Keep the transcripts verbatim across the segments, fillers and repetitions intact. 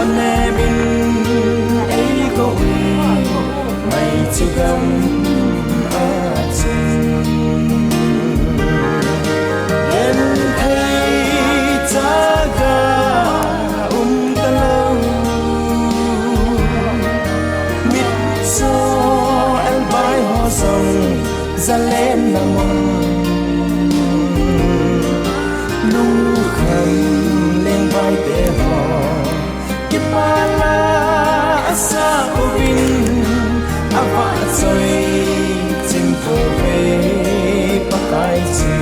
Nemin ei kou e, mai chu gam a chun. Genthei chaga um talou. Mitcho elbai ho jong, zalen na mun. Lungkham lengvaite ho, kipana asa uvin, avahchoi chim pouve Pakai chu.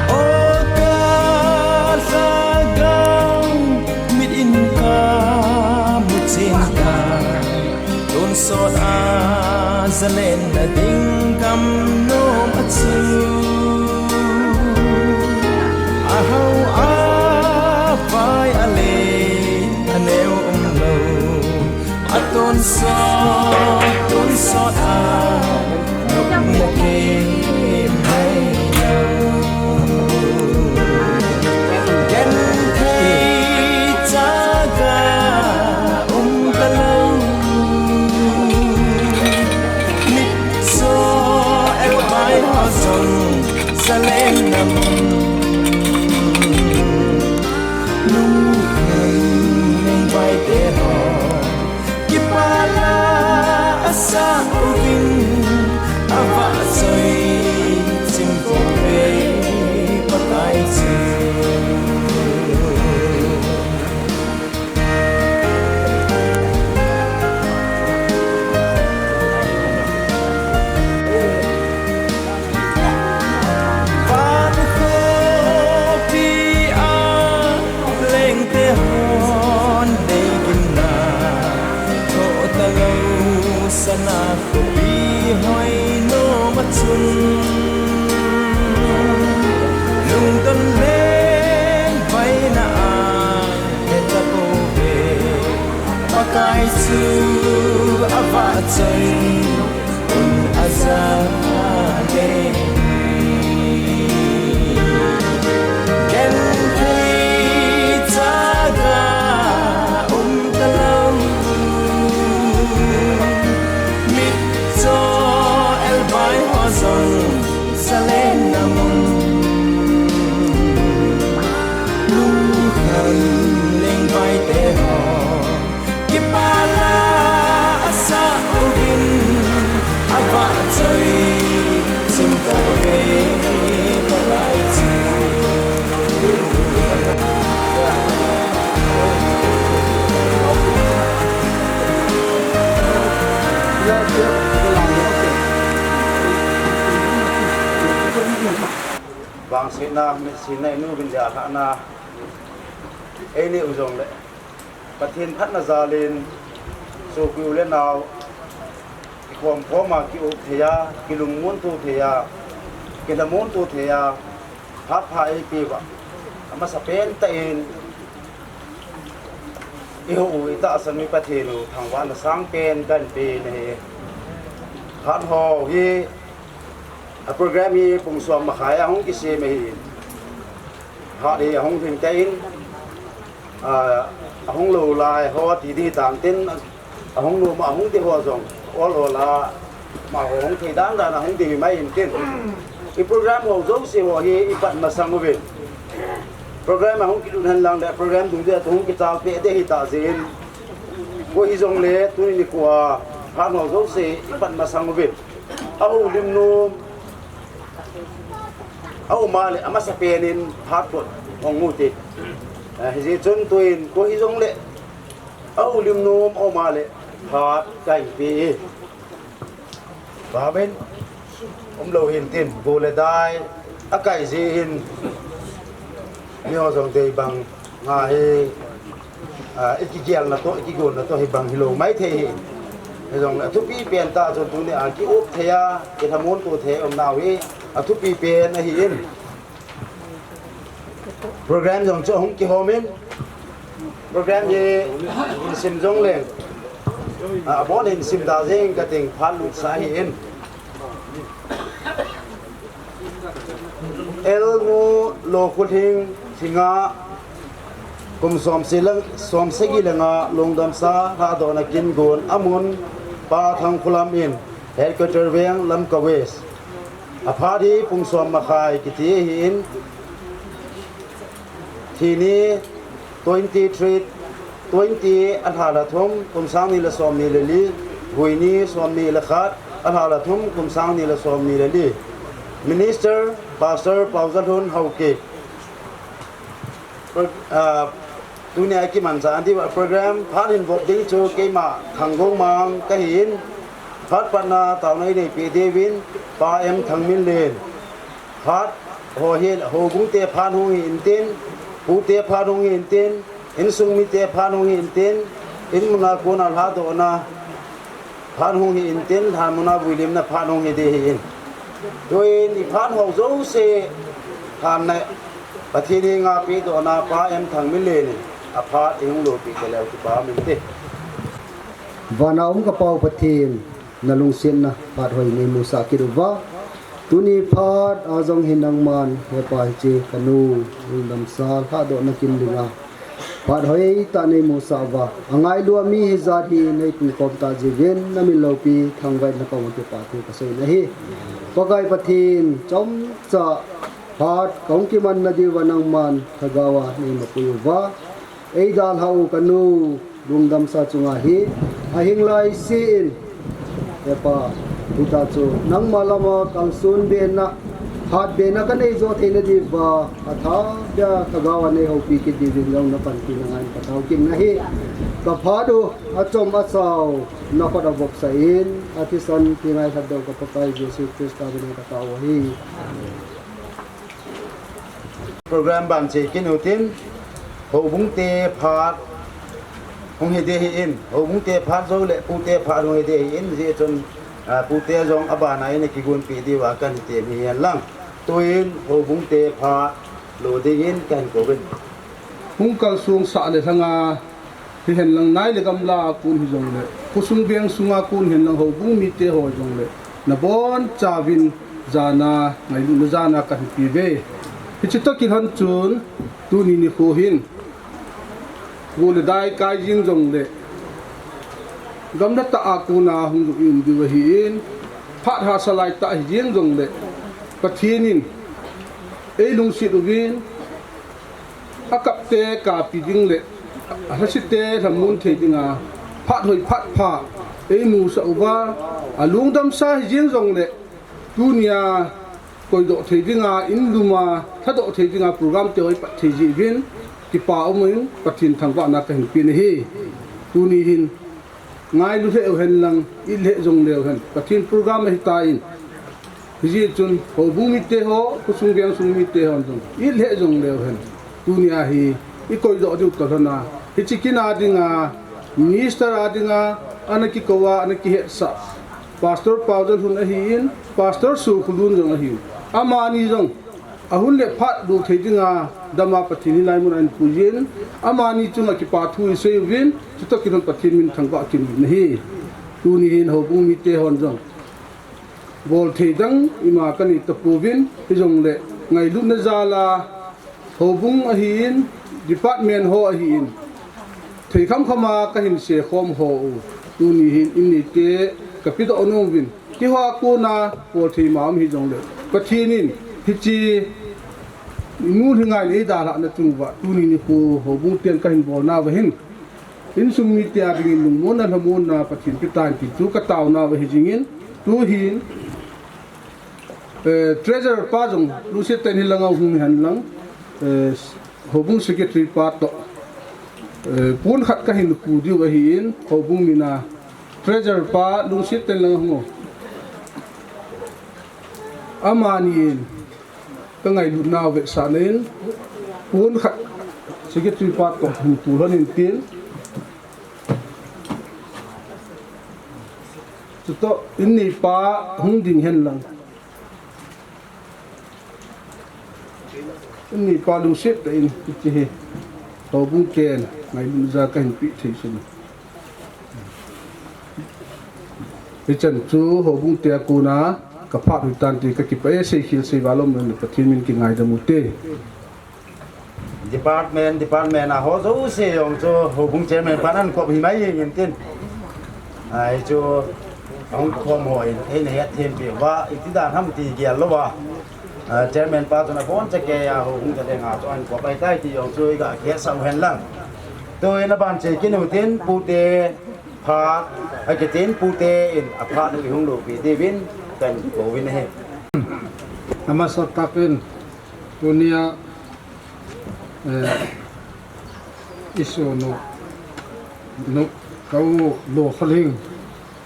O ka lhagao, mit in ka mu chen ta, tonsot a zalen na ding gam nom a chu. A hao a vai a le a neo um lou. A tonsot, tonsot a, nop na kei mai lou. Genthei chaga um talou. Mitcho elbai ho jong, zalen na mun. Lungkham lengvaite ho, kipana asa uvin, avahchoi chim pouve Pakai chu. Van khopi a lengte hon nei gimna, thoh talou sana khopi hoi nom a chun. Lungdon lengvaina a he tapouve, Pakai chu avahchoi un a zalen. Genthei chaga um talou. Mitcho elbai ho jong, zalen na mun. Lungkham lengvaite ho, kipana asa uvin, avahchoi chim pouve Pakai chu. Vangsetna, mitsinna, inu uvin dihlahna ei nei u jongle, Pathen phatna jalin, sopi u le nao, kikhom khom a, ki-up thei a, kilungmon to thei a, kilhamon to thei a, phat pha eipeh uva, amasapen tah in, ihou u, itahsan u, i Pathen u thangvahna sangpen kahin pe ahi. Phat ho hi, a program hi pung som makhai a hung kisem ahi. Phat hi ahung lhing tah in, a, ahung lou lai ho ti ding hitan tin, ahung nom a, ahung ding ho jong ol ol a, amaho hung thei dan dan a hung ding hi mai in tin. I program ho jouse ho hi i pan masang uvin. Program ahung kilut hen lang le program dungjuia hung kichal peh ding ahitah jeh in. Koi hijongle tuni nikho a phat ho jouse i pan masang uvin. A houlim nom, a um a le amasapen in phat pot hung u hite. Eh, hijeh chun tuin koi hijongle a houlim nom a um a le phat kahin pe e. Amen. Umlou hin tin, go le dai akai jeh hin, miho jong dei bang nga hi, a, i kigelna toh, i kigonna toh hibang hilou maithei hi. Hijongle athupi pen tah chun tunia ki-up thei a, kilhamon to thei a umnau hi athupi pen ahin. Program jong chu ahung kihom in, program hi in sim jongleng, Abon in simda jeng kating, phat lut sah ahin. Elnu Lokhuthing Singha, kum som sagi le nga, lungdamsa lhadohna kin gon amun, Pa Thangkhulam in, Headquarter Veng, Lamka West. Aphat hi pung som makhai kiti ahin, thi ni twenty three, twenty, alha lha thum, kum sang ni le som ni le li, vui ni som ni le khat, alha lha thum, kum sang ni le som ni le li. Minister, Pastor Paojalhun Haokip. Pro-, ah, tunia kimanchah diuva program phat hin vop ding chu keima Thanggonmang kahin, phat patna taona inei peh diuvin Pa M Thangminlen. Phat ho hi houbung te phat hung hi intin, pu te phat hung hi intin, insung mite phat hung hi intin, in muna kona lhadohna phat hung hi intin, lhan muna vuilimna phat hung hi ding ahin. Tuin i phat ho jouse lhan le Pathen henga pedohna Pa M Thangminlen in aphat eihung lopi taleu kipa um inte. Vana um ka Pau Pathen, na lungsetna phat hoi nei musah kit uva, tuni phat a jong hi nangman, he Pa, hiche kanu lungdamsa lhadohna kin dinga phat hoitah nei musah uva, angailu a mi hijat hi nei puikhom tah jiuvin, na min loupi thangvah in na koma kipathu kasei nahi. Pakai Pathen, chomcha phat kahung kimanna diuva nangman lhagao a nei mapui uva, eidalhah u kanu lungdamsa chunga hi ahing laise in, he Pa, hitia chu nangma lama kalson bena, hatbena kanei jo theina diuva, athah bea lhagao a nei houpi kit diuvin jong na panpina ngai in pathu kit nahi. Ka phat u achom asao na khut a vopsah in, athisan thi ngailhah deu ka Pakai Jesu Christa mina katao u ahi. Program ban che kit utin, houbung te phat hung hi ding ahin, houbung te phat jou le pu te phat hung hi ding ahin, hijeh chun, ah, pu te jong abana in akigonpeh diuva kahin tem hihen lang. Tuin houbung te phat lo dingin kahin kouvin. Hung kalsong sah le lhanga hihen lang, nai le gamla a kon hijongle, khosung veng sunga kon hihen lang, houbung mite ho jongle, nabonchauvin jana, ngailutna jana kahin pe uve. Hiche toh kilhon chun, tuni nikho hin, go le dai kai jeng jongle, gamla tah a kona hung lut i um diu ahin, phat hahsa lai tah hijeng jongle, Pathen in eilungset uvin, akapte kapi ding le alhasete lhamon thei dinga, phat hoi phat pha eimusah uva, alungdamsa hijeng jongle, tunia koidoh thei dinga, in luma lhadoh thei dinga program te ho eipat thei jeh uvin, kipa umin Pathen thangvahna kahin pe nahi. Tuni hin ngailu lheh uhen lang, it lheh jongleu hen, Pathen program ahitan, hijeh chun houbung mite ho, khosung veng sung mite hon jong it lheh jongleu hen, tunia hi ikoidoh diu toh lhona, hiche kin a dinga, minister a dinga ana kikouva, ana kihetsah Pastor Paojalhun ahin, Pastor Sokholun jong ahin, amani jong ahun le phat lut thei dinga dama Pathen hi naimun a ahin puiyin, amani chunga kipa thu isei uvin, chutoh kilhon Pathen min thangvah kit uvin ahi. Tuni hin houbung mite hon jong bol thei dang ima kanei tapouvin, hijongle ngailutna jal a, houbung ahin, department ho ahin, thei khamkhama kahin seikhom ho u, tuni hin in neite kapedoh nom uvin, keiho a kona bol thei ima um hijongle, Pathen in hiche nu lhinga in eidalhahna chunguva tuni nikho houbung ten kahin bolnauva hin, insung mite a dingin lungmonna lhamonna Pathen petan ti chu kataonauva hijingin, tuhin, eh, treasurer pa jong lungset tah in hilanga hung hen lang, eh, houbung secretary pa toh, eh, pon khat kahin khu diu ahin, houbung mina treasurer pa lungset tah in lang hung o. Amani in kangailutnau vetsahna in, pon khat secretary pa toh hin tulhon in tin, chutoh in neipa hung ding hen lang, in neipa lungset tah in hiche hi houbung ten ngailutna jal kahin peh thei sun. Hichan chu houbung te a kona ka phat u hitan ti ka kipah e, seikhel seival um le Pathen min kingaidam u te. Department, department a ho jouse jong chu houbung chairman pan ahin kop hi mai jeng in tin. Ahi chu ahung khom ho in eina hethem peh uva, iti dan ham ti gel louva. Ah, chairman pa chun abonchan kei a houbung te ding a chu ahin kop ahitai ti jong chu iga hetsah u hen lang. Tuin aban cheki nu tin pute phat, akitin pute in aphat u ihung loupi diuvin kahin kouvin ahi. Amasa takin tunia, eh, isono, no, ka u Lou Kholhing,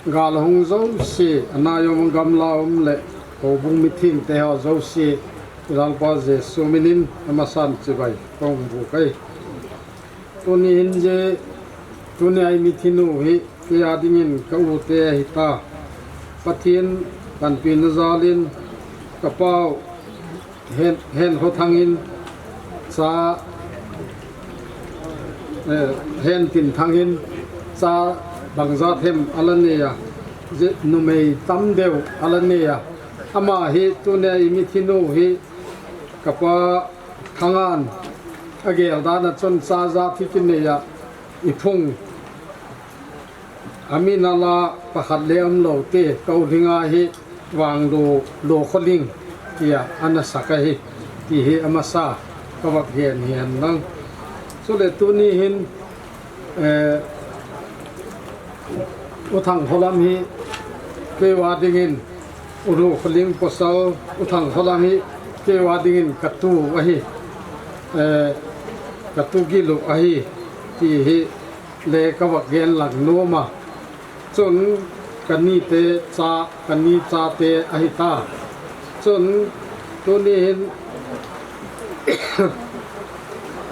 gal ahung jouse, ana jong gamla um le, houbung mitheng te ho jouse, Lalpa Jesu minin amasan chibai kahung bu kai. Tuni hin je, tuni a i mithi nu hi, kei a dingin ka u te ahi ta. Pathen panpina jalin, ka pau Hen, Henkhothang in cha, eh, Hentinthang in cha bangzat hem ala nei a, je, numei tam deu ala nei a. Ama hi tunia i mithi nu hi ka pa Thangan agel dan a chun cha jat hi kinei a, i phung a min a la pakhat le um lou te, ka u Lhinga hi Vanglou, Lou Kholhing tia ana sak ahi, ti hi amasa ka vak gen hihen lang. Chule tuni hin, eh, U Thangkholam hi kei a dingin, U Lou Kholhing pasal U Thangkholam hi kei a dingin ka tu ahi, eh, ka tu gil u ahi, ti hi le ka vak gen lang nom a. Chun ka ni te cha, ka ni cha te ahi ta. Chun tuni hin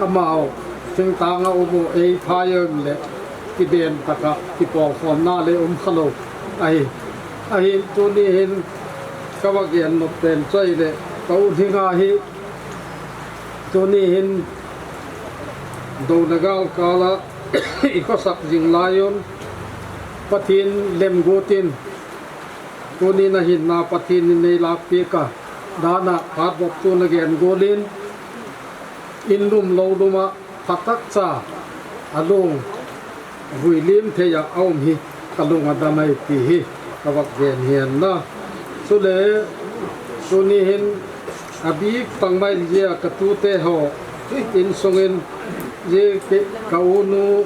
amau thingtang a um u ei pha jeng le kiben taka kipolkhomna le um kha lou ahi. Ahin tuni hin ka vak gen nop pen chu ahile ka u Lhinga hi tuni hin douna gal kal a i khosak jing lai un, Pathen lemguat in, tuni na hinna Pathen in nei lak pek a, dan a phat bop chu na gen gol in, in lum lou lum a phatak cha a lung vui lim thei a a um hi ka lung a dam ahi ti hi ka vak gen hihen lang. Chule tuni hin a bik tang mai jeh a ka tute ho insung in je ke, ka u nu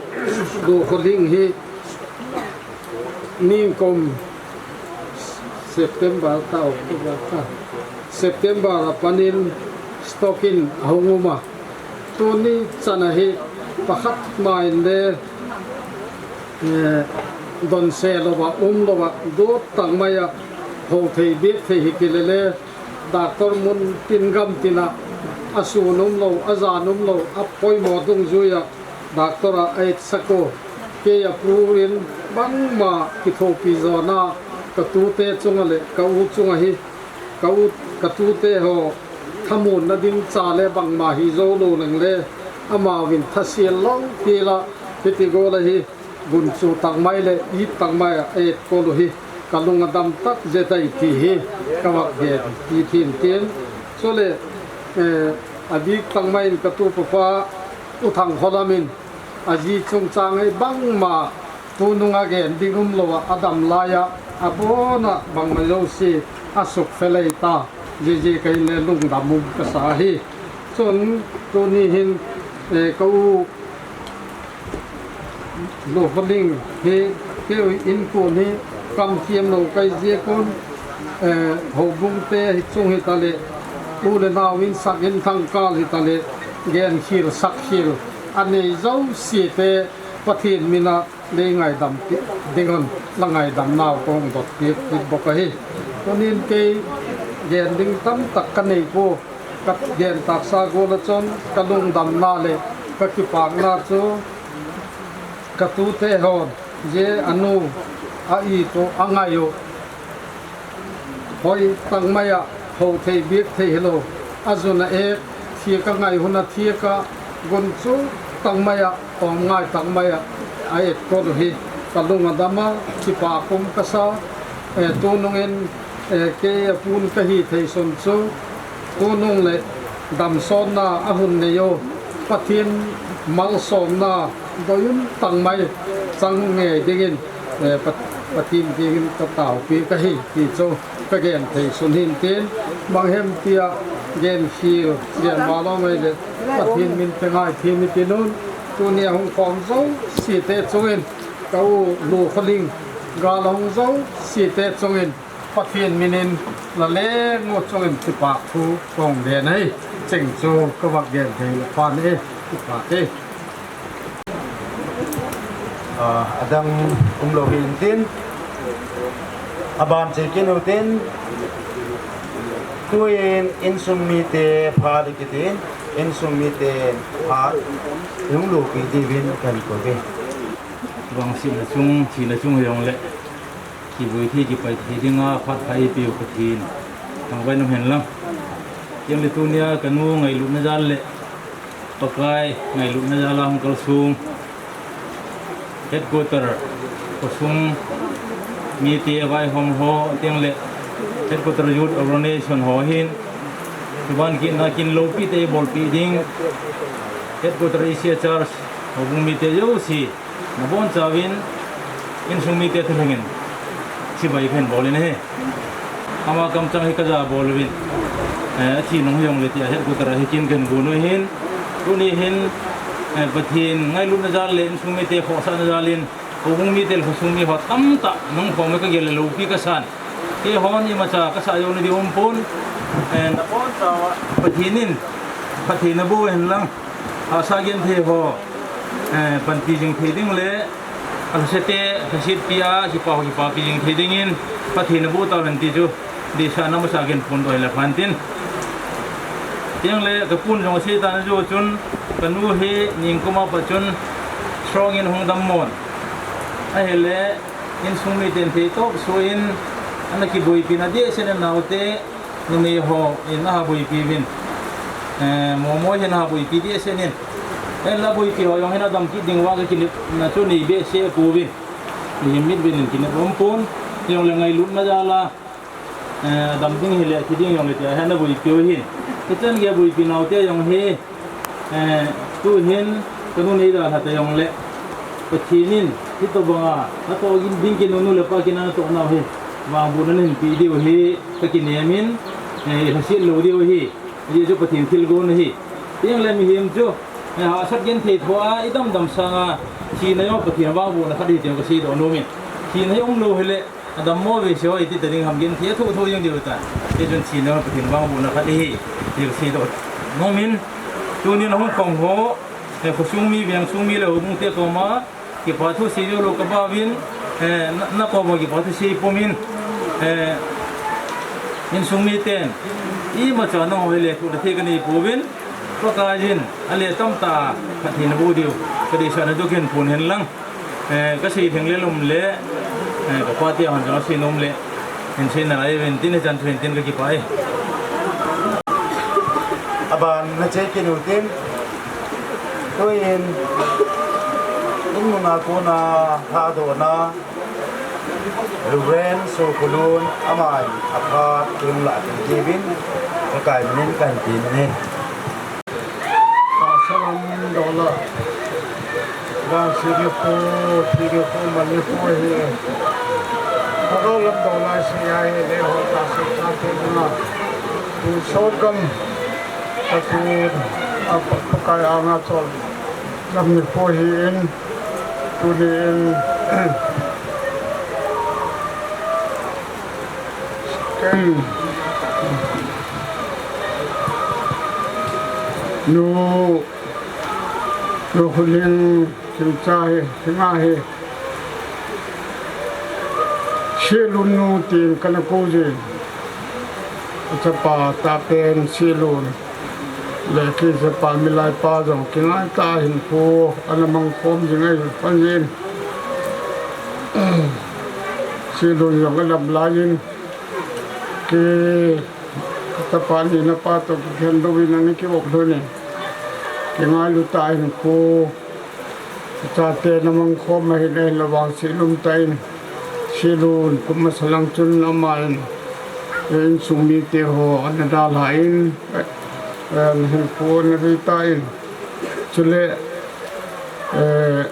Lou Kholhing hi nikum September ta, October ta, September a panin stroke in ahung um a. Tuni chan a hi pakhat ma in le, eh, don se louva, um louva, dot tang mai a, hou thei bek thei hi kile le, doctor mun tin gam tin a, a sun um lou, a jan um lou, a poimo dungjui a, doctor a a etsak u. Kei a pu in bangma kithopi jona, ka tute chunga le ka u chunga hi, ka u, ka tute ho thamuanna ding cha le bangma hi jou lou leng le, amau in thasel lou ti la, hiti gol a hi, gunchu tang mai le, it tang mai a, a etkol u hi, ka lung a dam tak jeh tai ti hi, ka vak gen ti thin tin. Chule, eh, a bik tang mai in ka tu papa, U Thangkholam in, a ji chungchang hi bangma, tunung a gen ding um lou a, a dam lai a, a bon a bangma jouse, a suk fe lei ta, jeh jeh ka hin le lungdam um ka sa hi. Chun, tuni hin, eh, ka u, Lou Kholhing hi, kei u in kon hi, kam thiam lou kai jeh kon, eh, houbung te hi chung hi ta le, u le nau in sak in thangkal hi ta le, gen khel, sak khel, a nei jouse te, Pathen min a, nei ngaidam ti, ding hon, la ngaidam nau kong dot ti, ti bok ahi. Tunin kei, gen ding tam tak ka nei poi, ka gen taksa gol a chun, ka lungdamna le, ka kipakna chu, ka tute hon, je a nu, a it u, a ngai u. Hoi tang mai a, hou thei bek thei hilou. A jun a et, thiak a ngai hun a thiak a, gunchu tang mai a, om ngai tang mai a, a etkol u hi. Ka lung a dam a, kipa kum ka sa, eh, tunung in, eh, kei a pun ka hi thei sun chu, tunung le damsotna a hun nei u, Pathen malsomna doi um tang mai chang ngei dingin, eh, Pat-, Pathen dingin ka taopi ka hi ti chu ka gen thei sun hin tin, bang hem tia gen hi, gen ma lo mai le Pathen min te ngai thim i ti nun, tuni a hung khom jouse te chungin, ka u Lu Kholing, gal hung jouse te chungin, Pathen minin la leng u chungin kipa thu kong den ahi, cheng chu ka vak gen thei le pan e, kipa te. Ah, adang um lo hi in tin, aban che kin u tin, tuin insung mite phat i kitin, insung mite phat i hung lopi diuvin kan ko ve. Vang sihna chung, thina chung hi jong le, kivui thei kipai thei dinga phat pha eipeu Pathen thangvah in um hen lang. Tiang le tunia ka nu ngailutna jal le, Pakai ngailutna jal a hung kalsong, headquarter, khosung mite vaihom ho, tiang le headquarter youth organization ho hin, chuban kitna kin lopi te bolpi ding, headquarter A C A Church, houbung mite jouse, nabon chauvin, insung mite thulhengin, chibai phen bol in ahi. Ama kamchang hi ka ja bol uvin. Eh, athi nung hi jong le tia headquarter a hi kin ken gon u hin. Tuni hin, eh, Pathen ngailutna jal le insung mite khohsahna jal in, houbung mite le khosung mi ho tamtah nung khom e ka gel le lopi ka san. Keihon imacha ka sa jou na diu um pon. Eh, nabon chauva Pathen in phatthei naboh hen lang. Hahsa genthei ho, eh, panpi jing thei ding le, alhasete, lhasetpi a, kipa ho kipapi jing thei dingin, Pathen naboh tauhen ti chu, deisahna masa gen phongdoh le phan tin. Tiang le, ka pun jong asei tan ajo chun, ka nu hi, ningkum a pat chun, strong in hung dammon. Ahile, insung miten thei tawp suh in, ana kiboipi na dehset in anaute, numei ho in aha boipi uvin. Eh, momo hin aha boipi dehset in. Ahinla boipi ho jong hin adam kit ding uva ka kinepna chu nei behseh pouvin. Mihem mitvet in kinep um pon. Jong le ngailutna jal a, eh, dam ding hile thi ding jong le tia hi ana boipi u hin. Hichan gei boipi naute jong hi, Eh, tuhin ka nu nei dalha ta jong le, Pathen in hitobanga natoh ding kin, nu le pa kin natoh nau hi vangbohna nahin pe diu hi ka kinem in, eh, i lhaset lou diu hi, hijeh chun Pathen thilgon ahi. Tiang le mihem chu, eh, hahsat genthei thoa i damdam sanga thina jong Pathen vangbohna khat ahi ti jong ka seidoh nom in, thina hi umlou hile, Adam mo ve se ho iti ta ding ham, genthei a thoh thoh jing diu ta. Hichun thina Pathen vangbohna khat ahi, ti ka seidoh nom in. Tunin hung khom ho, eh, khosung mi, vengsung mi le houbung te koma, kipa thu sei jou lou ka bauvin, eh, na, na koma kipa thu sei pum in, eh, insung miten, imacha nangho hi lethuhna thei ka nei pouvin, Pakaiyin, ale tamtah, Pathen naboh diu, ka deisahna chu kahin phon hen lang. Eh, ka sei theng le lum le, eh, ka pate hon jong asei nom le, hin sei nalai uvin tin, hichan chu hin tin ka kipah e. Aban na che kit u tin, tuin, in nunga kona lhadohna, Reverend Sokhulun, aman, apha, kim la, kim kivin, ka kai minin kan tin e. Salam dola. Vangse nikho, thi nikho, mal nikho ahi. Thadou lam dola sei ahi, le ho ta sei ta te na. Tu sot gam, ta tu, a pa, Pakai anga chol gam nikho ahin, tuni in, ken, nu, Nu Kholing, Thingcha hi, Thinga hi. Sihlun nu tin kana kou jin. Achapa tahpen Sihlun. Le kei chapa milai pa jong kingai tah a hinkho ana mang khom jing ahi pan jin. Sihlun jong alam lai in. Kei Ka chapa nina pa toh kikhen louvin ana kivop lhon e. Kingailu tah in khu. Chate na mangkhom ahin, ahinla vangset umtah in, Selun kum masa lang chun aman, eh, insung mite ho ana dalhan, eh, hinkho ana veitan, chule, eh,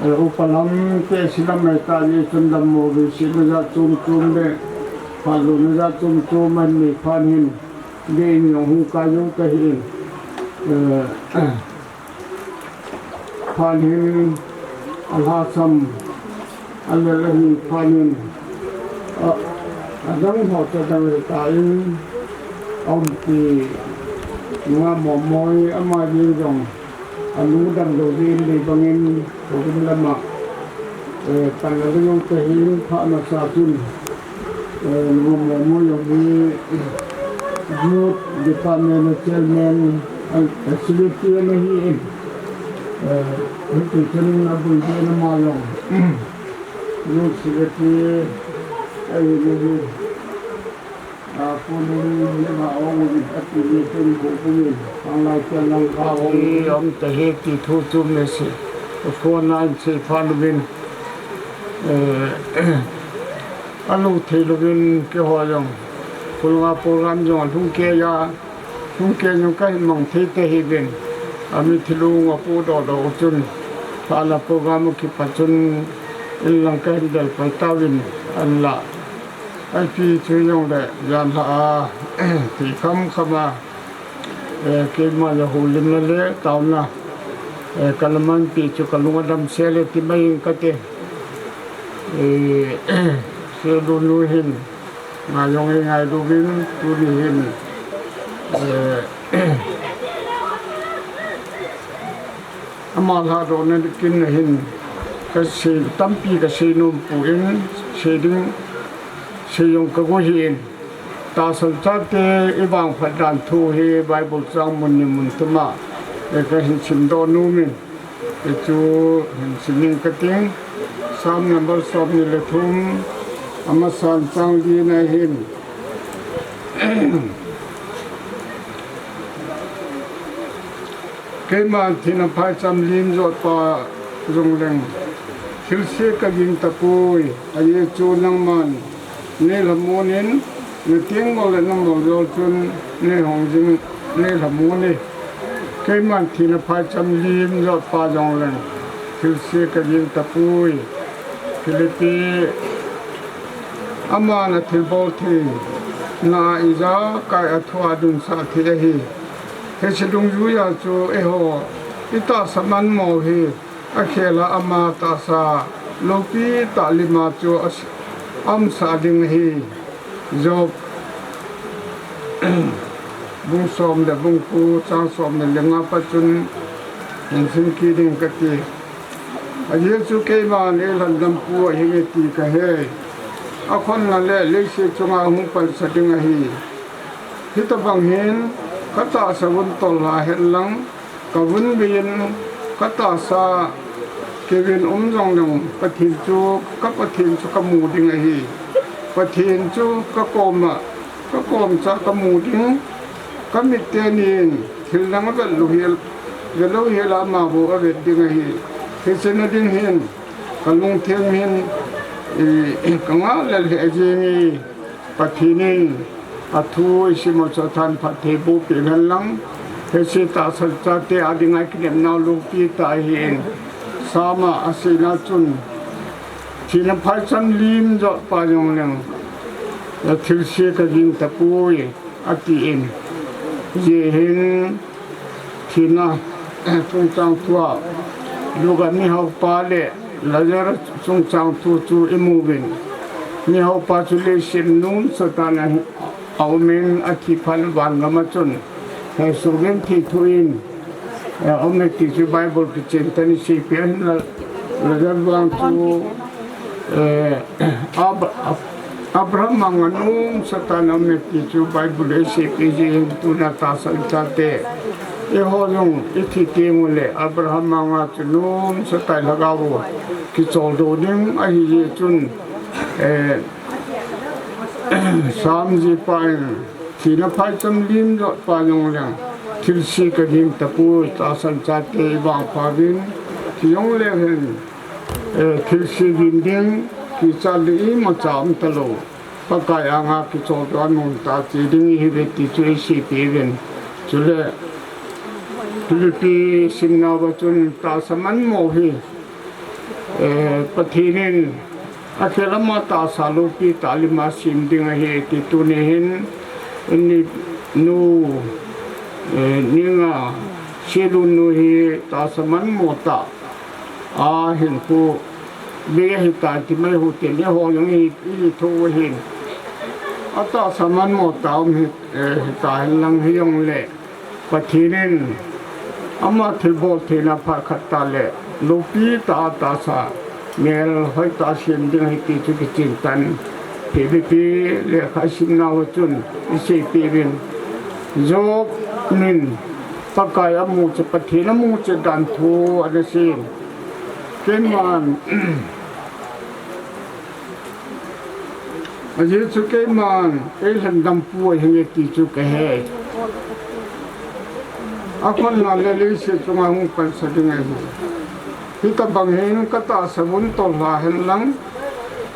eh, upa lam te, se lam ahitan, hichun dammo veisetna jat chom chom le phaldohna jat chom chom ahin nei phat hin, deiyin jong hung kai jou tahin, eh, phat hin alhasam, alel ahi phat hin, a, adang ho chu adang ahitan, aumpi nunga Momoi, ama jeng jong anu damlou jeh in, hibangin Houlim lama, eh, panla ding jong tahin, phat masa chun, eh, nunga Momoi jong hi Youth Department a Chairman, eh, Secretary ana hin, eh, hiti chun abul jeh in ama jong Youth Secretary ahi, ahi. A, Pu Nunga Ong in ati ni chun Pu Pu in, Anglai Chen Langkha Ong in, um tahi ti thu chu message, phone line sei phat uvin, eh, alung thei louvin keiho jong, Pu Nunga program jong alhung kei a, hung kei jong kahin mang thei tahiuvin, ami thilung apoh doh doh chun, ala program akipha chun, in lang kahin del pai tauvin, ahinla Ipi chu jongle, janhi a, thei kham kham a, eh, keima jong houlimna le taona, eh, kana manpi chu kalung adam sel e ti mai in kati. Eh, Selun nu hin, ngai jong eingailu vin, tuni hin, eh, ama lhadohna kin hin, kasei, tampi kasei nom poi, sei ding, sei jong kago hih in. Tahsan chate ivangphat dan thu hi Bible chang mun ni mun thum a, eh, kahin simdoh nom in, eh, chu hin sim ing kati. Psalm number som ni le thum, amasan chang li na hin. Keiman thina phaicham lim jot pa jongleng, thilse kaging tapoi, ajeh chu nangman neilhamon in, nateng mol le namol jol chun neihong jing, neilhamon e. Keiman thina phaicham lim jot pa jongleng, thilse kaging tapoi. Philippi, aman athilbol theina ijakai a thu adunsah thei ahi. Hiche dungjuia chu eiho itahsa manmo hi akhel a, ama tahsa loupi tah lima chu a, aumsah ding ahi. Job bung som le bung ko, chang som le nga pa chun hin sim kit ding kati. Ajeh chu keiman eilhandam pu ahinge ti kahe. Akhonna le leiset chunga hung pansa ding ahi. Hitobang hin katahsa vun tol lha hen lang, kavun bei in katahsa kivun um jongleng, Pathen chu, ka Pathen chu kamu ding ahi. Pathen chu kakoma, kakomcha kamu ding, kamit tenin thil dang avet lou hel, velou hel a ama bou avet ding ahi. Hiche na ding hin kalungthim hin, eh, kangah lel lheh jenge. Pathen in athu isim u chu athanphatthei boh peh hen lang, hiche tahsan chate adinga kinepnau loupi tah ahin, Psalm a aseina chun, thina phaicham lim jot pa jongleng, thilse kaging tapoi, atin. Hijeh hin, thina chungchang thua, Luka mihaopa le Lazar chungchang thu chu imuvin. Mihaopa chu leiset nomsatah in aumin, athi phat vangam a chun hesoh genthei thu in, eh, aume ti chu Bible kichen tah in seipeh in, La-, Lazar vang chu, eh, Ab-, Ab-, Abraham anga nomsatah in aume ti chu Bible in eiseipeh jeh in tuna tahsan chate, eiho jong ithi tengule Abraham anga chu nomsatah in lhagao u kicholdo ding ahijeh chun, eh, Psalm jihpa in, thina phaicham lim jot pa jongleng, thilse kaging tapoi, tahsan chate ivangphat uvin, Ti jong le hin, eh, thilse vin ding, kichat le imacha um talou. Pakai anga kichol tua nom tah ti ding ihiuve ti chu iseipi uvin. Chule, Philippi simna uva chun tahsa manmo hi, eh, Pathen in akhel ama tahsa loupi tah lima sem ding ahi ti tuni hin, ini nu, eh, ninga Silun nu hi tahsa manmo tah a hinkho bei ahitai ti mai hih un tin, eiho jong i, i tho u ahin. Atahsa manmo tah um hi, eh, hita hen lang hijongle Pathen in ama thilbol theina phat khat tah le loupi tah a tahsa mel hoitah sem ding ahi ti chu kichen tan. Philippi lekha simna uva chun iseipi uvin. Job in Pakai amu chet, Pathen amu chet dan thu ana sei. Keiman, ajeh chu keiman, kei lhandampu ahi nge ti chu kahe. Akhonna le leiset chunga hung pansa ding ahi. Hitobang hin katahsa vun tolha hen lang,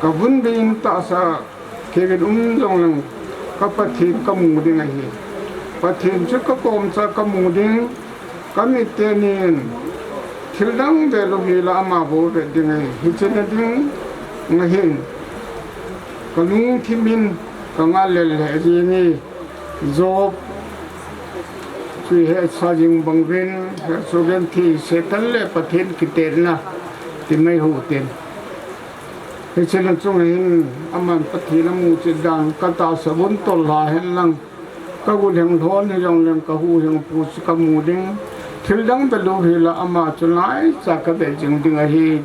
kavun ding tahsa Kei vin um jong leng, ka Pathen ka mu ding ahi. Pathen chu ka kom cha ka mu ding, ka mit teni in thil dang ve lou hila ama bou ve ding ahi. Hiche na ding ahin, ka lungthim in ka ngah lel lheh jeng e. Job chu ihet sa jing bang uvin, hesoh genthei Satan le Pathen kitelna ti mai hih un tin. Hiche na chunga hin aman Pathen amu chet dan, ka tahsa vun tolha hen lang, ka guhlheng lhon hijong leng, ka huhhingpu chu ka mu ding. Thil dang ve lou hila ama chu naicha ka ve jing ding ahi.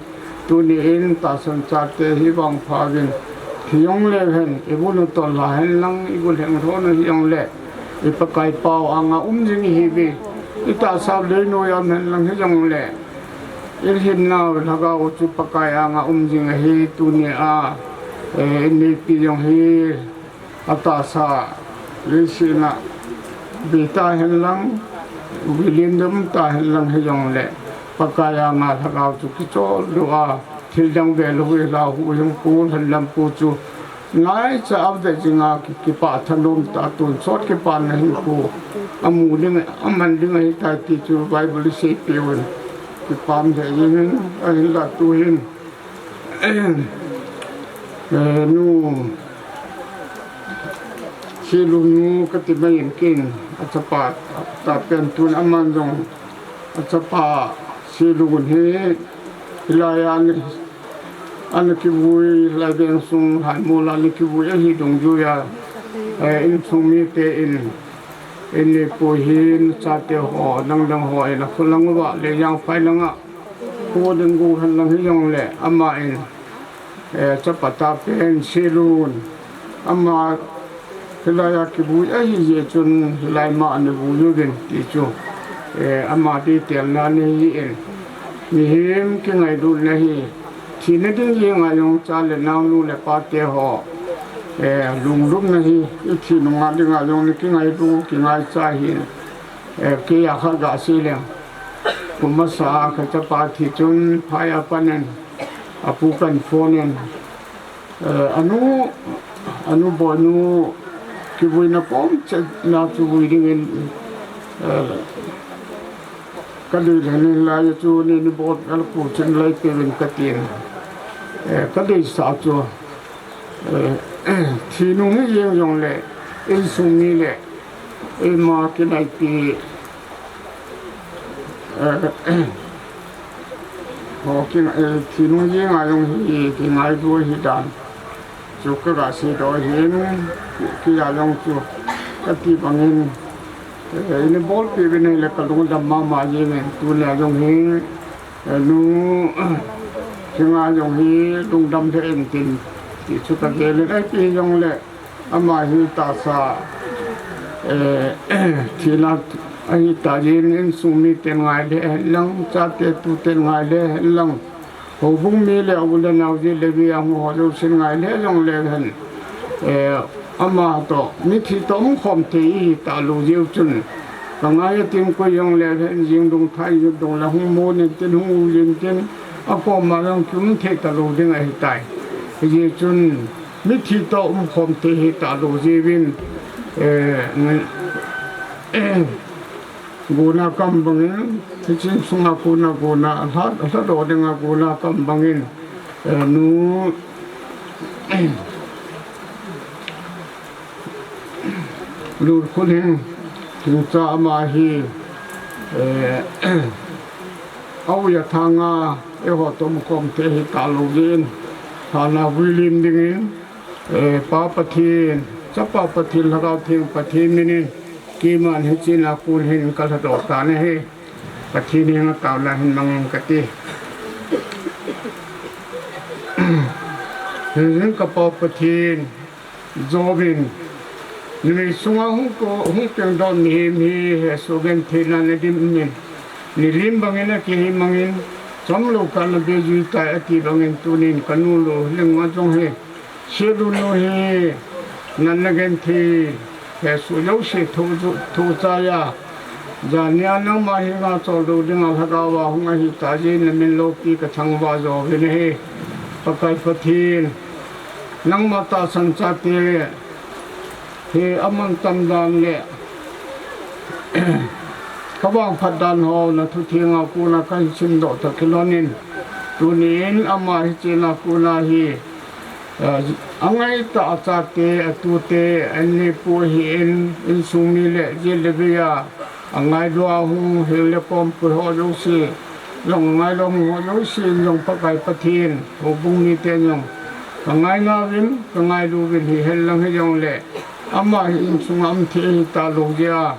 Tuni in tahsan chate hi vangpha uvin, thi jong leu hen, i vun u tolha hen lang, i guhlheng lhon u hijong le, i Pakai pao anga um jing ihiuve. I tahsa u leinoi a um hen lang hijong le, i lhinna u lhagao u chu Pakai anga um jing ahi. Tuni a, eh, i mipi jong hi atahsa leiset a ve ta hen lang, vilin dam ta hen lang hijong le, Pakai anga lhagao chu kichol lou a, thil dang ve lou hila huhhingpu, lhanlampu chu naicha a ve jing a, ki, kipah thanom tah, tonsot kipana hinkho amu ding, aman ding ahitai ti chu Bible in aseipiu vin, kipah lheh jeng in, ahinla tu hin, eh, nu Silun nu kati mai in, ken achapa tahpen tun aman jong achapa Silun hi hilai a ana, ana kivui, lai veng sung, lai mol a ana kivui ahi dungjuia, eh, insung mite in, in neipu hin, chate ho, dang dang ho in akholang uva, Leijang phai langa, kho ding gu hen lang hijong le, ama in, eh, chapa tahpen Silun, ama hilai a kivui ahi jeh chun, hilai ma ana vui uvin ti chu, eh, ama detail na ana hi in, mihem kingailutna hi, thina ding jenga jong cha le nao, nu le pa te ho, eh, lunglutna hi, i thi nunga dinga jong na kingailu, kingaicha hin, eh, kei a khat ga sei leng. Kum masa a ka chapa thi chun phai a pan in, apu kan phone in, eh, anu, anu Boinu kivuina kom chet na chu vui ding in, eh, ka dei lheh in, lai chu ni ni bol kal pu chin lai pe vin ka tin. Eh, ka deisah chu, eh, thi nung hi jeng jong le, insung mi le, eima kinaipi, eh, ho kin, eh, thi nung jenga jong hi, kingailu ahi dan chu ka ga seidoh ahin, kei a jong chu ka ti bang in, eh, i na bolpi uvin ahile ka lungdam mama jeng in, tuni a jong hi, eh, nu, kei a jong hi lungdam lheh in tin, ti chu ka gel in, ahi jong le, ama hi tahsa, eh, thina ahi ta jeh in, insung miten ngai lheh hen lang, chate tuten ngai lheh hen lang, houbung mi le u le nao, ji le vi a hung ho jousen ngai lheh jong leu hen, eh, ama toh mithi toh umkhom thei ihi talou jeh u chun, Ka ngai a tin koi jong le, hin jing dung thai jing dung le hung mon in tin, hung u jin tin, a koma jong kium thei talou ding ahitai. Hijeh chun mithi toh umkhom thei hi talou jeh uvin, eh, nge, eh, guna kam bangin, hiche insunga kona guna, alha, alhadoh dinga guna kam bangin, eh, nu, Lurkhulhing, Thingcha ama hi, eh, a u a thanga, eiho toh umkhom thei hi talou jeh in, thana vui lim dingin, eh, Pa Pathen, Chapa Pathen, Lhagao Theng Pathen minin, keiman hiche a kon hin ka lhadoh tan ahi, Pathen henga taona hin mangin kati. Hijeh in ka Pa Pathen, Job in, numei sunga hung ko, hung pengdoh mihem hi hesoh gentheina na dimin, nilim bangin akihei mangin, chomlou kah a na bejui tai ati bangin tunin ka nu Lurkhulhing a jong hi, Selu nu hi, natna genthei, hesoh jouse thu, thu chai a, janhi a nangma henga choldo dinga lhagao a hung ahitah jeh in namin loupi ka thangvah jo uvin ahi. Pakai Pathen, nangma tahsan chate hi amantam dan le ka vangphat dan ho na thuthenga kona kahin simdoh tah kilhonin, tunin ama hiche a kona hi, eh, angaitah a chate, atute, anni pu ahin, insung mi le jil le vei a, angailu a hung hil le kom pui ho jouse, jong angailou hung ho jouse in jong Pakai Pathen, houbung miten jong ka ngaina uvin, ka ngailu uvin hihen lang hijongle, ama hi insunga um thei ahi talou jeh a,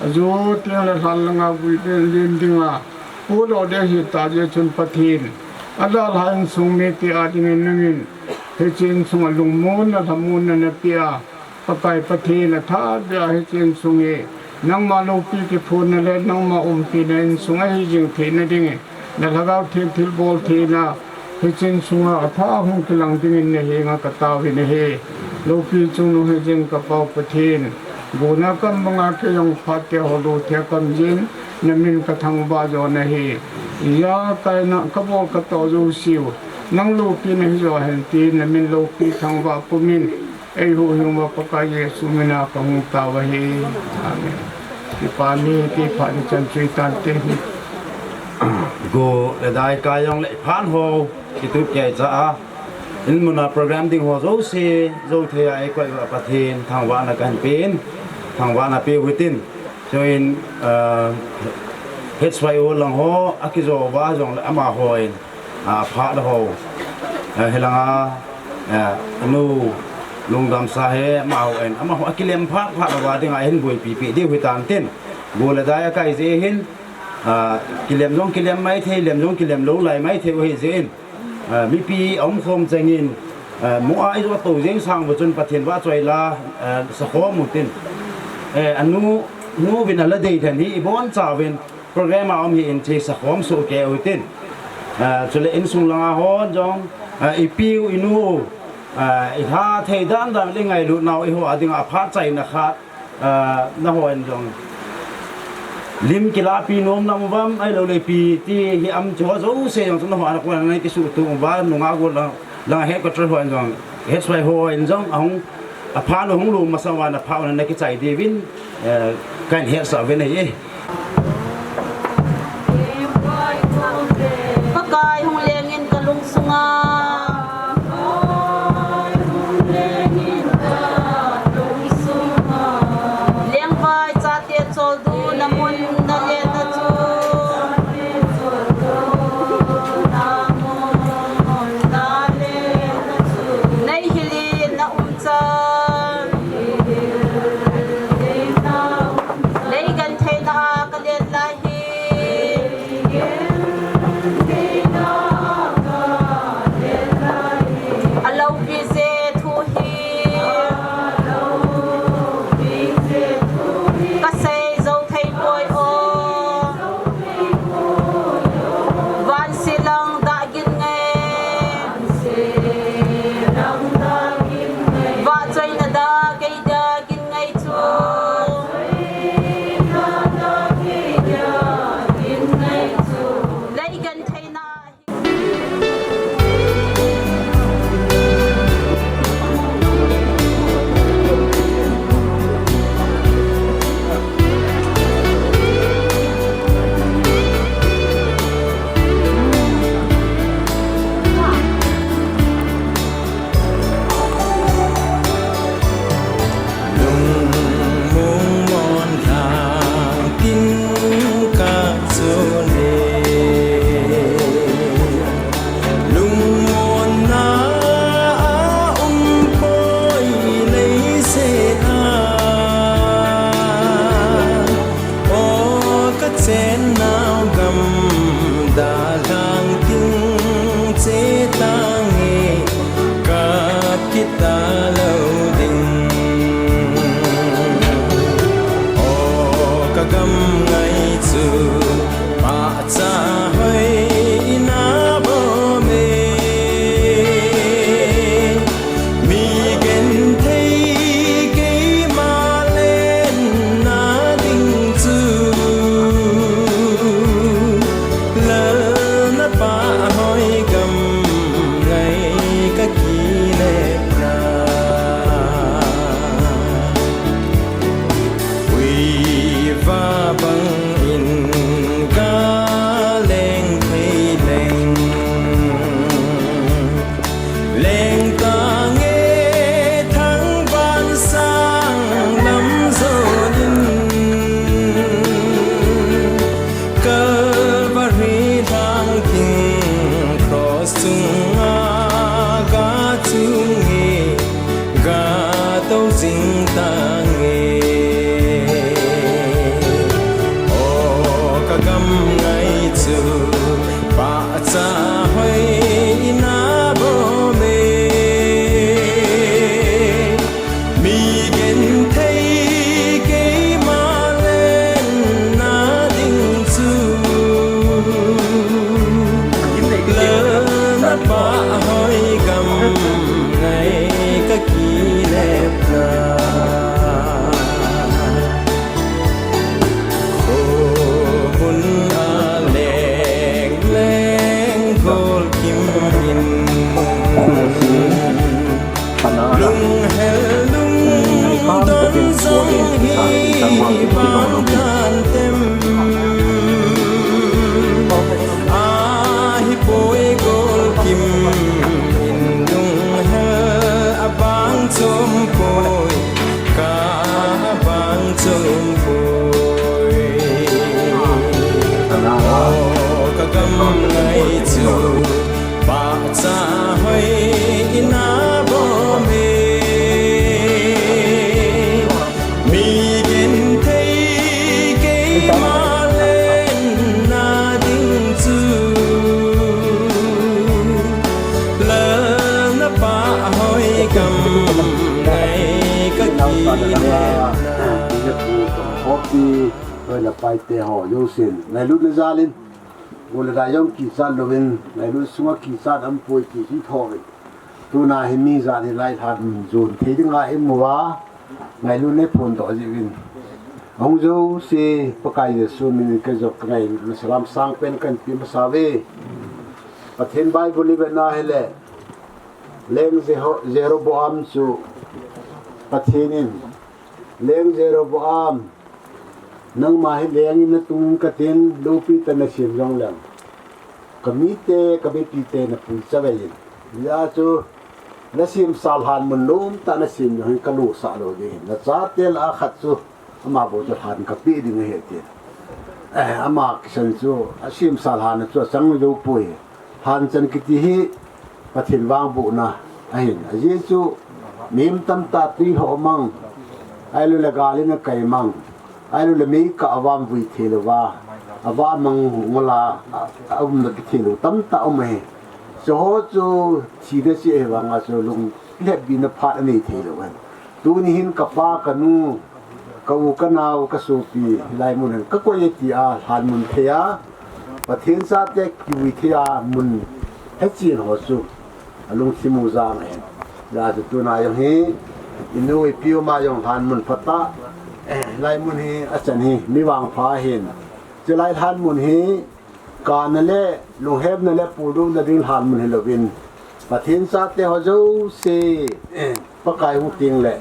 ajo teng le lhan langa vui lim dinga, pudoh ding ahitah jeh chun Pathen, adalhah insung mite a dingin nangin, hiche insunga lungmonna, lhamonna napeh a, Pakai Pathen, athah beh a hiche insung hi nangma loupi kiphonna le nangma umpina insung ahi jing theina dingin, na Lhagao Theng thilbol theina, hiche insunga athah a hung kilang dingin na henga ka taovin ahi. Loupi chungnung hijing ka Pa u Pathen, guna kam banga kei jong phat te ho lou thei kam jin, namin ka thangvah jon ahi. Ija kaina kabol katoh jouseu, nang loupina hijo hen tin, namin loupi thangvah pumin, eihuhhing uva Pakai Jesu mina kahung tao ahi. Amen. Kipah in, kipah in chan chu itante. Go le dai kah jongle phat ho kitup keicha a, in muna program ding ho jouse, jou thei a eikoi uva Pathen thangvahna kahin pen, thangvahna peu hitin. Chuin, ah, H Y O lang ho akijo uva jongle amahon, ah, phat ho, ah, hilanga, ah, anu Lungdamsa hi amahon, amaho akilem phat phat uva dinga ahin boipi peh diu hitan tin. Go le dai akai jeh hin, ah, kilem jong kilem maithei, lem jong kilem lou lai maithei u hijeh in, ah, mipi aumkhom chengin, ah, mo a ijo tou jeng sang uva chun Pathen vahchoi la, ah, sakhom utin. Eh, anu, nu uvin ala dei lhen hi ibonchauvin program a um hi in ti sakhom soh kei utin. Ah, chule insung langa hon jong, ah, ipiu, inu, ah, ilha thei dan dan le ngailutnau eiho a dinga aphat chaina khat, ah, nahon jong lim kilahpi nom nam uvam, ahiloule ipi ti hi am ti ho jouse jong chu nahon a kona nakisuhtoh uva, nungah gollhang, langa headquarter hon jong, H Y hon jong ahung, aphat u hung lom masang uva, naphat u nakichai diuvin, eh, kahin hetsah uvin ahi. Pakai hung lengin kalungsunga. Lengvai chate choldo namun nalenna chu. Neihil in naumchan. Leigentheina a ka Talou ding. O ka gam ngai chu pahcha hoi ina bom e. Mi genthei keima lenna ding chu Lal na pahhoi gam ngai ka kilepna. Uiva bangin ka leng thei leng. Leng tange thangvah sang lam zonin. Calvary lhang ding cross chunga ka chung e, ka tou jing tange. O ka gam ngai chu pahcha hoi ina bom e. Mi genthei keima lenna ding chu Lal na pahhoi gam ngai ka kilepna. Khomun a leng leng gol kim in. Lunghel lungdon jong hi bang kan tem. Ahipoi gol kim in lunghel abang chom poi, ka abang chom poi. O ka gam ngai chu pahcha hoi ina bom e. Mi genthei keima lenna ding chu Lal na pahhoi gam ngai ka kilepna. Hopi, hoi na paite ho, jousen ngailutna jalin. Gol le dai jong kichat louvin, ngailut sunga kichat aumpoi ti hi thouvin. Tuna hi mi jan hi lai lhan jon thei dinga imu a, ngailutna phondoh jiuvin. Ahung jouse Pakai Jesu minin kei jong ka ngailutna salam sangpen kahin pe masa uve. Pathen Bible i vet na hile, Leng Jeho-, Jeroboam chu Pathen in, Leng Jeroboam, nangma hi leng in natungin katin, loupi tah nasem jongleng, ka mite, ka mipite napui chavei in. Hijeh chun, nasem sa lhan mun nomtah nasem jong hin kalo sah lou ding ahi. Nachate lah a khat chu, ama bou chu lhan kapeh ding ahi ati. Eh, ama kisan chu, asem sa lhan chu achang jou poi. Lhan chan kiti hi Pathen vangbohna ahin. Ajeh chu mihem tamtah tui lhoh mang, ahilouleh gal in akai mang, ahilouleh meikah a vang vui thei louva, avah mang ngol a, a, aumna kithei lou tamtah um ahi. Chuho chu thina cheh ahi vanga chu lunglhepbina phat anei thei lou ahi. Tuni hin kapa, kanu, ka u, kanao, kasopi, hilai mun hin kakoi e tia lhan mun thei a, Pathen chate kivui thei a mun hechen ho chu alungthim u jang ahi. Hijeh chun tuna jong hi, inu ipi uma jong lhan mun phatah, eh, hilai mun hi achan hi mi vangpha ahin. Chulai lhan mun hi, kana le, lunghemna le, puldona ding lhan mun hilouvin, Pathen chate ho jouse, eh, Pakai hung tengle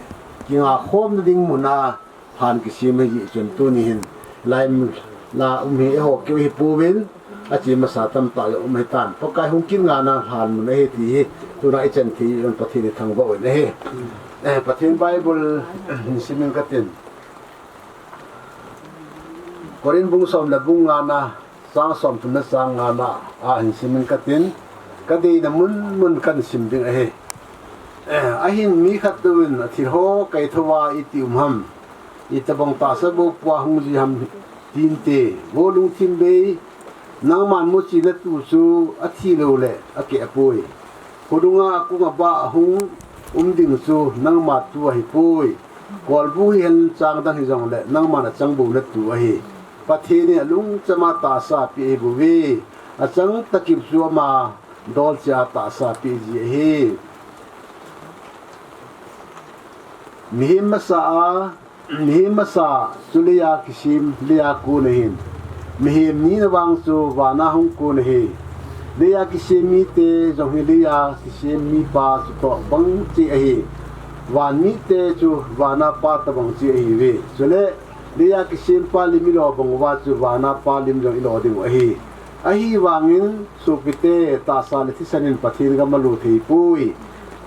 kinga khomna ding mun a lhan kisem ahi jeh chun tuni hin, hilai mun la um hi eiho keu hipouvin, ache masa tamtah jong um ahitan. Pakai hung kit ngana lhan mun ahi ti hi tuna ichan thei u Pathen ithangvah u ahi. Eh, Pathen Bible hin simin katin. Corinth bung som le bung ngana, chang somthum le chang ngana a hin simin katin, kadeina mun mun kahin sim ding ahi. Eh, ahin mi khattouvin athilho kaithouva iti um ham, itobang tahsa bou pua hung ji ham tinte, vo lungthim bei, nangman muchi natu chu athi loule akeh apoi. Khonunga akung abah ahung, um ding chu nangma tu ahipoi. Kolbu hihen chang dang hijongle nangma nachang bou natu ahi. Pathen in alungchama tahsa apeh ahibouve. Achang takip chu ama dolcheh a tahsa apeh ji ahi. Mihem masa a, mihem masa chu leiya kisem, leiya kon ahin. Mihem nina vang chu vana hung kon ahi. Leiya kisem mite jong hi leiya kisem mipa chutoh bang cheh ahi. Van mite chu vana pa tobang cheh ahiuve. Chule leiya kisempa lim ilo bang uva chu vana pa lim jong ilo dingu ahi. Ahivangin sopite, tahsa le thisan in Pathen gam alut theipoi.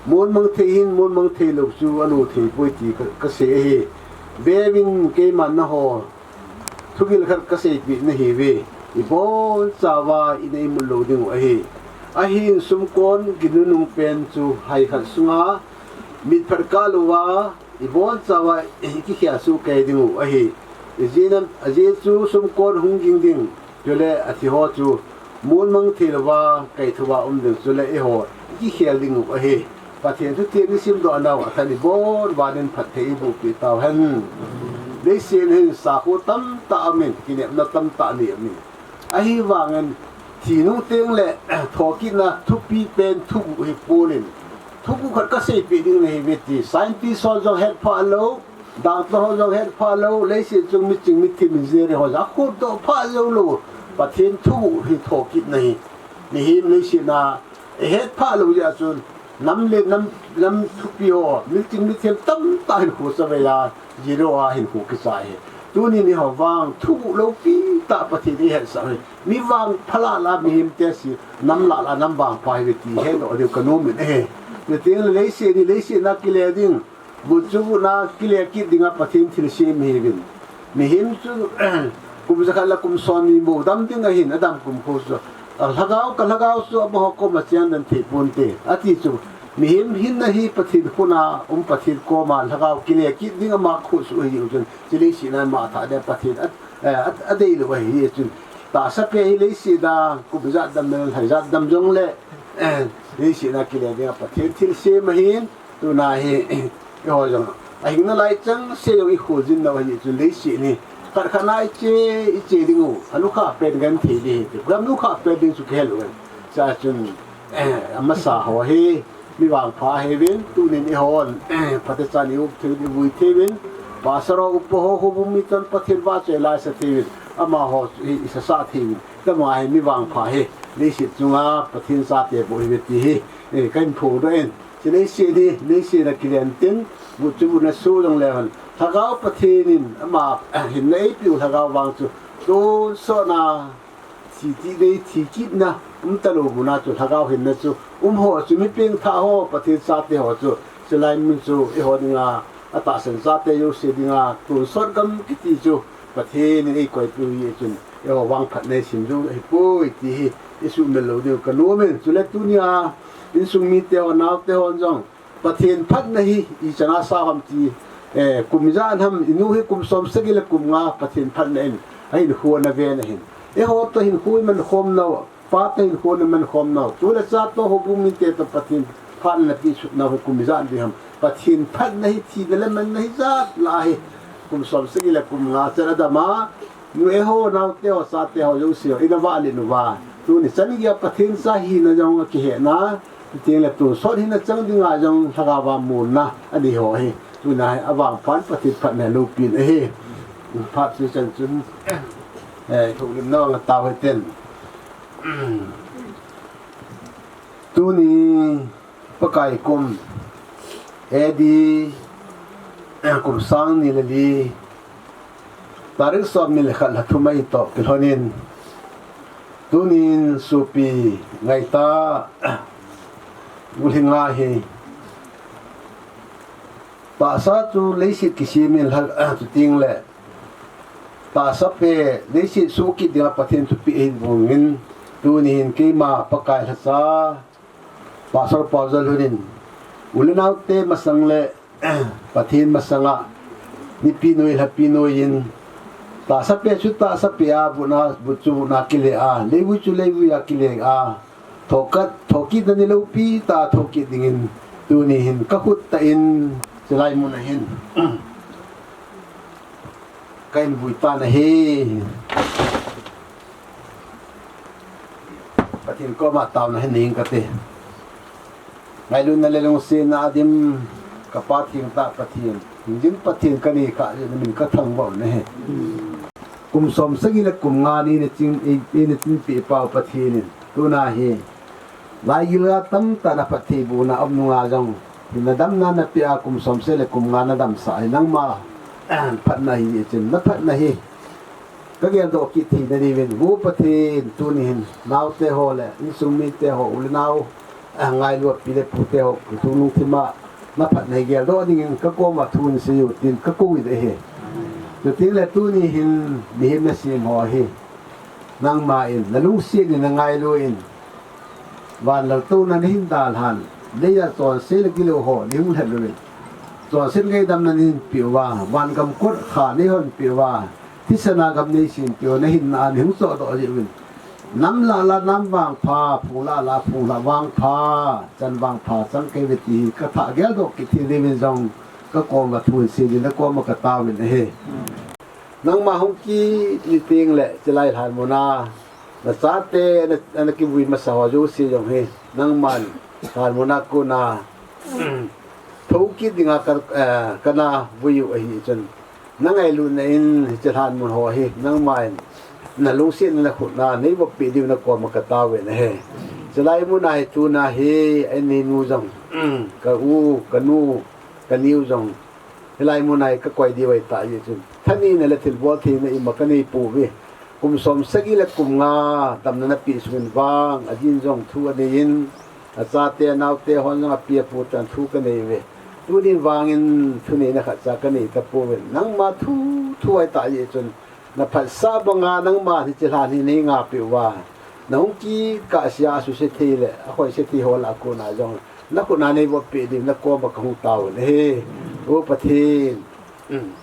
Monmang thei hin monmang theilou chu alut theipoi ti ka, kasei ahi. Veuvin, keiman nangho thugil khat kaseipeh nahiuve. Ibonchauva inei mut lou dingu ahi. Ahin sumkon ginunung pen chu hai khat sunga mitphat kah louva ibonchauva ikikhel soh kei dingu ahi. Ajeh chu sumkon hung ging ding, chule athiho chu monmang theilouva kaithouva um ding, chule eiho ikikhel dingu ahi. Pathen thutep isimdoh nau athan ibon uva nin phatthei eiboh peh tauhen. Leiset hin sakho tamtah aumin, kinepna tamtah nei aumin. Ahivangin thi nung tengle thokitna thupi pen thuguh hi polin, thuguh khat kaseipeh ding nahiuve ti scientist ho jong hetphah lou, doctor ho jong hetphah lou, leiset chung miching mithem engineer ho jong akhuhdoh phah joulou. Pathen thuguh hi thokitna hi mihem leiset a ihetphah lou jeh chun nam le nam, nam thupi ho, miching mithem tamtah hinkho chavei a, zero a hinkho kichai ahi. Tunin eiho vang thuguh loupi tah Pathen in eihetsah ahi. Mi vangpha lah lah mihem tise, nam lah lah nam vangpha ahiuve ti hedoh diu kanomin ahi. Chutengle leiset hi leiset a kile ding, vut chu vut a kile kit dinga Pathen thilsem ahiuvin. Mihem chu kum jakhat le kum somni bou dam ding ahin, adam kum khu chu. Alhagao, kalhagao chu amaho koma chengden thei ponte ati chu. Mihem hinna hi Pathen khut a um, Pathen koma lhagao kile kit ding ama khut suh ahiu chun, hiche leiset a matha dia Pathen a, a, adeilou ahi chun. Tahsa pen hi leiset a kum ijat dam le lha ijat dam jongle, leiset a kile dinga Pathen thilsem ahin. Tuna hi eiho jong ahing nalai chengse jong ikholjin nau ahi chun leiset hi khat khat a iche, iche dingu, anukhah pen genthei ding ahi. Gam nukhah pen ding chu kihel uvin. Chua chun amasa ho hi mi vangpha ahiuvin, tunin eihon phatechan i-up thei uvin, ivui thei uvin. Pastor ho, upa ho, houbung mi chun Pathen vahchoi laisah thei uvin, amaho hi isasah thei uvin. Tama hi mi vangpha hi leiset chunga Pathen chate bou ahiuve ti hi kahin phongdoh in. Hiche leiset hi leiset a kile intin, vut chu vut a soh jongle hen, Lhagao Pathen in ama hinna eipeu lhagao vang chu tonsot a thi tih nei, thi kitna umtalou muna chu lhagao hinna chu umho chu mi pengthah ho, Pathen chate ho chu, chulai mun chu eiho dinga, atahsan chate jouse dinga tonsot gam kiti chu Pathen in eikoipeh u ahi chun, eiho vang phatna isim jou ahipoi ti hi isuhmil lou diu kanomin. Chule tunia insung mite ho, naote hon jong Pathen phatna hi ichana asao ham ti, kum ijat ham, inu hi kum somsagi le kum nga Pathen phatna in ahinkho ana ven ahin. Eiho toh hinkho iman khom nau, pa toh hinkho ana man khom nau, tu le cha toh, houbung mite toh Pathen phatna ana pehsut nau hi kum ijat ding ham. Pathen phatna hi thina le manna hijat lah ahi. Kum somsagi le kum nga chan adam a, nu eiho, naote ho, chate ho jouse ho ina vah len uva, tuni chan geiya Pathen cha hina jong akihetna, chuteng le tonsot hina chang dinga jong lhagao a molna anei ho hi, tuna hi avangphan Pathen phatna loupin ahi. Phat chu chan chun, eh, thoulimna vang atao hiten. Tuni Pakai kum, A D, eh, kum sang ni le li, tarik somni le khat lha thum ahi toh kilhonin, tunin sopi ngaitah, Gulhinga hi tahsa chu leiset kisem in lha, chuteng le tahsa pen leiset soh kit dinga Pathen thupeh ahin vangin, tuni hin keima Pakai lhacha Pastor Paujolhun in, u le naote masang le Pathen masanga nipi noi, lhapi noi in, tahsa pen chu tahsa pen a, vutna, vut chu vutna kile a, leivui chu leivui a kile a, thohkhat, thohkitna ni loupi tah a thohkit dingin, Tuni hin ka khut tah in, chulai mun a hin ka hin vui tan ahi. Pathen koma taona hin nei ing kate. Ngailutna le lungsetna a dim ka Pa thengtah Pathen, hingjing Pathen ka nei kha jeh in na min ka thangvah u ahi. Kum som sagi le kum nga nei na chin, ei, ei na chinpeh pau Pathen in tuna hi laigil a tamtah na phattheibohna a um nunga jong, hin na damna na peh a kum som sagi le kum nga na damsah hi nangma phatna ahi jeh chun, na phatna hi ka geldoh kit theina diuvin, Vo Pathen, tuni hin naote ho le insung mite ho, u le nao, ah, ngailu a pi le pute ho, thu lungthim a na phatna hi geldoh dingin ka koma thu hin sei u tin ka kou in ahi. Chuteng le tuni hin mihem nasem ho hi nangma in na lungset in na ngailu in, van laltouna na hin dalhan, leiya chonse le gilou ho nei hung lhet uvin, chonset ngaidamna nei hin peh uva, van gam kot kha nei hon peh uva, thisan a gam nei sem peh uva, na hinna a nei hung chohdoh jeh uvin, nam lah lah nam vangpha, phung lah lah phung lah vangpha, chan vangpha chang kei uve ti hi ka thah geldoh kit thei diuvin jong ka koma thu hin sei in na koma ka taovin ahi. Nangma hung kit ni teng le chulai lhan mun a na chate, na, na kivui masa ho jouse jong hi nangman lhan mun a kona thou kit dinga ka, eh, kana vui u ahi chun, na ngailutna in hiche lhan mun ho hi nangma in na lungsetna, na khutna nei vop peh diu na koma ka taovin ahi. Chulai mun a hi tuna hi, a in neinu jong, ka u, ka nu, ka neo jong hilai mun a hi ka koi diu ahi tah jeh chun, thaneina le thilbol theina ima ka nei pouve. Kum som sagi le kum nga damna na peh sungin vang, a jin jong thu anei in, a chate, a naote hon jong a pi a pu ten thu ka nei uve. Tunin vangin thuneina khatcha ka nei tapouvin, nangma thu thu ahi tah jeh chun, na phatsah banga nangma hiche lhan hi nei ngah peh uva, na hung kit kah sea a suse thei le a khoise thei ho lah a kona jong na khutna nei vop peh diu na koma ka hung taovin ahi. O Pathen,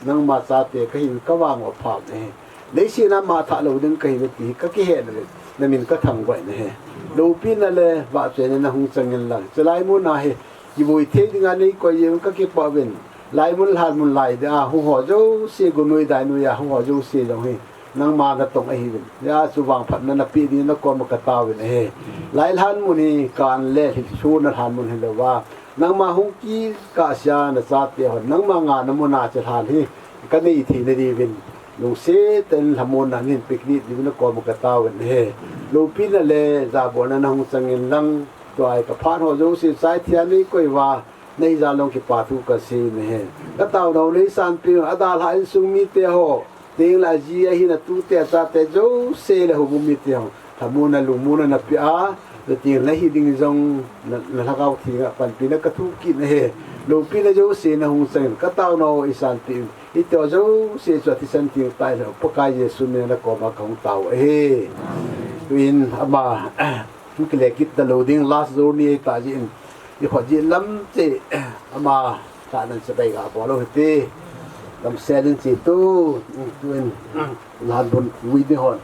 nangma chate ka hiuvin ka vang u apham ahi. Leiset a mangthah lou ding ka hiuve ti hi ka kihet uvin, na min ka thangvah in ahi. Loupina le vahchoina na hung chang in lang, chulai mun a hi kivui thei dinga nei koi jeh uvin ka kipah uvin, lai mun lhan mun lai dia hung ho jouse, gu noi dai noi a hung ho jouse jong hi nangma natong ahiuvin, hijeh chun vangphatna na peh dingin na koma ka taovin ahi. Lai lhan mun hi ka an le lhilsona lhan mun hilouva, nangma hung kit kah sea na chate hon nangma ngahna mun a hiche lhan hi ka nei theina diuvin, lungset tah in lhamonna nei hin peh kit diuvin na koma ka taovin ahi. Loupina le jabolna na hung chang in lang, tua hi ka phat ho jouse, chaithia nei koi uva, na hijat long kipa thu ka seiyin ahi. Ka taona u nei sanpeh un, adalhah insung mite ho, teng le aji ahin, atute achate jouse le houbung mite ho, lhamonna lungmonna na peh a, chuteng le hiding jong na, na Lhagao Theng a panpina ka thum kit in ahi. Loupina jouse na hung chang in, ka taona u nei sanpeh un, hitiho jouse chu athisan teng tah in lheh u Pakai Jesu min a na koma ka hung tao u ahi. Tuin ama thu kile kit talou ding, last journey ahi tah jeh in, i khut jin lam che, ama thanan chibai ga bol u hite. Damsel in che tu, tuin lhan mun vui ding hon.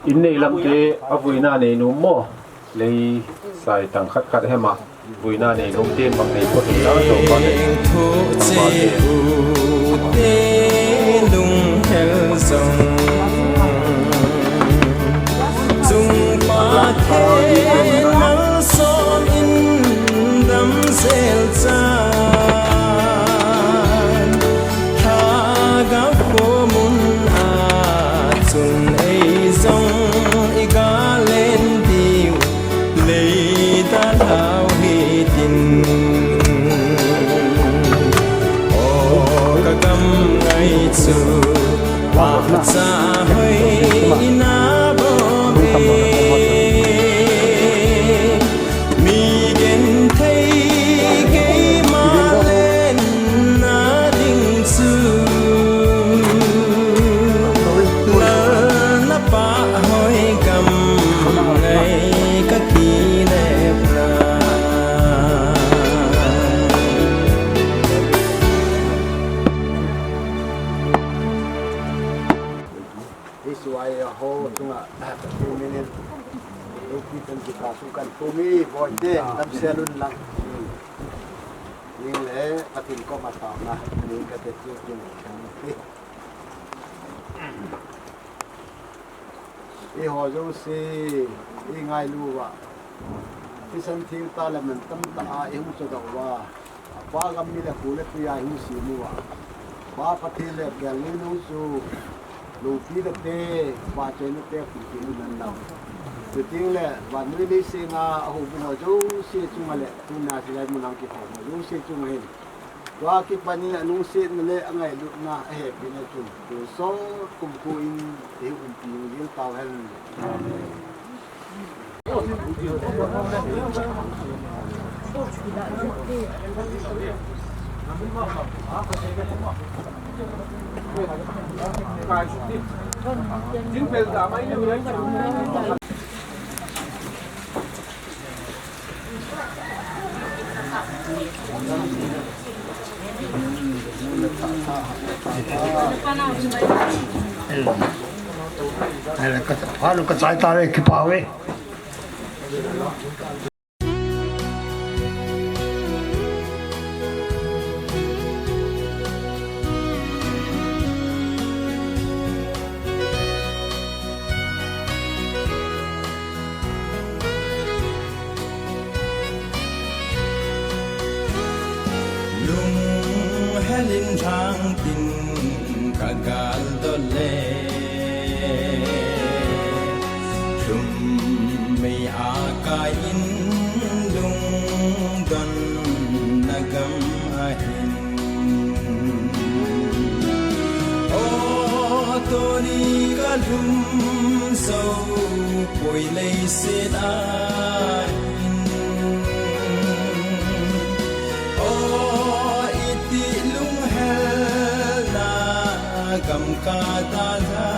In nei lam te, avuina nei nom mo. Lei sai tang khat khat hem a, vuina nei nom ten bang nei phot in lang, Toupa le ama te. Te lunghel jong, Chungpa Pathen malsom in damsel chan, Lhagao khomun a chun ei jong i galen diu, lei dalhau hitin. O ka gam ngai chu, pahcha hoi na bou e. Mi genthei keima lenna ding chu, lal na pah hoi gam ngai ka kilep lai. Jesu a ho chunga, Pathen min in, loupi tan kipah thu kan thum e, Pakai te, damsel un lang. Ning le Pathen koma taona ning kate chu kin khen ti. Eiho jouse, ingailu uva, thisan theng tah le mantam tah a ihung chodoh uva, apa gam mi le kho le tui a ihung sem uva, Pa Pathen le Kelngoi nu chu loupi tate, vahchoina te, pumpi nanao. Chuteng le vannoi leiset a houbung ho jouse chunga le tuni a hilai mun a hung kikhom ho jouse chunga hin, tua kipat in alungsetna le angailutna, ahepina chun kum sot kum ko in eiumpi jing tauhen. Amen. Ai, ka, pha lu ka chai ta ve, kipa ve. Lunghel in lhang tin ka gal dot le, lhum mei a kai in lungdon na gam ahin. Aw, tuni ka lhum jou poi leiset a hin. Aw, iti lunghelna gam ka dalha.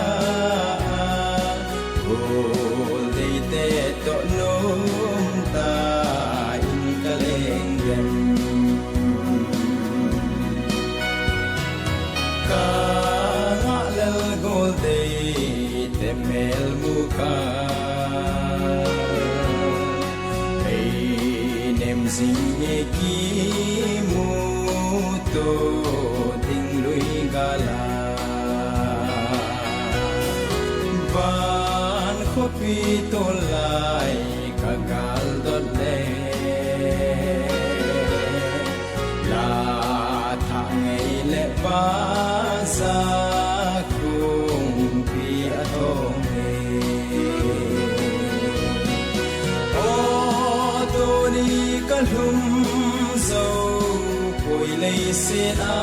Goldei te toh nom tah in ka leng dem. Ka ngah lel Goldei te mel mu ka. Hei nem jing e kimu to ding lui gal a. Van khopi tolai ka gal dot le. La thah ngei le pa sa kung pi a thong e. Aw, tuni ka lhum jou poi leiset a.